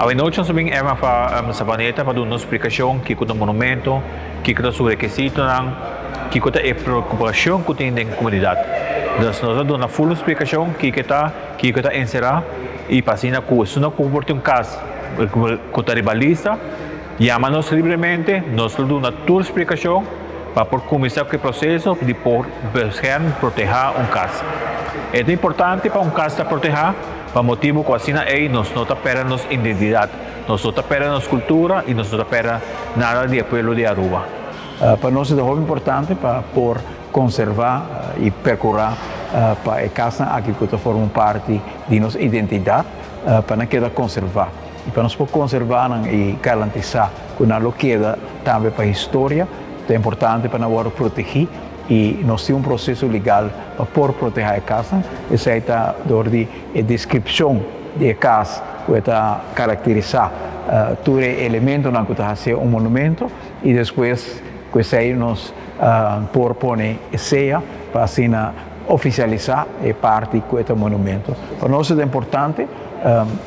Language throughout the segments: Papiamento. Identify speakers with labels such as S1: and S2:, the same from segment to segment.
S1: Awenochi nos a bin MFA Savaneta pa duna nos splikashon kiko ta un monumento, kiko ta su rekisitonan, kiko ta e preokupashon ku tin den komunidat. Dus nos a duna ful un splikashon kiko e ta, kiko e ta enserá i pa asina ku esun ku por tin un kas ku ta riba lista yama nos libremente, nos lo duna tur splikashon pa por kuminsá ku e proseso di por bescherm, protehá un kas. E ta importante pa un kas ta protehá. Pa motibu ku asina ei nos no ta pèrdè nos identidat, nos no ta pèrdè nos kultura i nos no ta pèrdè nada di e pueblo di Aruba.
S2: Pa nos e ta hopi importante pa por konservá i perkurá pa e kasnan aki ku ta forma un parti di nos identidat pa nan keda konservá. I pa nos por konservá nan i garantisá ku nan lo keda tambe pa historia, ta importante pa nan wòrdu protegí. I nos tin un proseso legal pa por protehá e kasnan. Esei ta dor di e deskripshon di e kas ku e ta karakterisá tur e elementonan ku ta hasié un monumento i despues ku esei nos por pone e sea pa asina ofisialisá e parti ku e ta monumento. Pa nos e ta importante,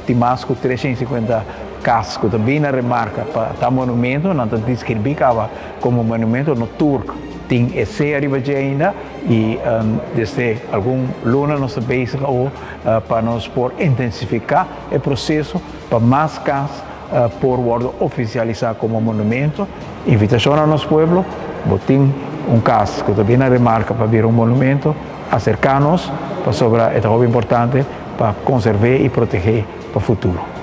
S2: tin mas ku 350 kas ku ta bini na remarka pa ta monumento, nan ta deskribí kaba komo monumento, no tur tin e sea riba dje ainda i desde algun luna nos ta bezig awo pa nos por intensifiká e proseso pa mas kas por wòrdu ofisialisá komo monumento. Invitashon na nos pueblo, bo tin un kas ku ta bini na remarka pa bira un monumento, aserká nos pasobra e ta hopi importante pa konserv'é i protegé pa futuro.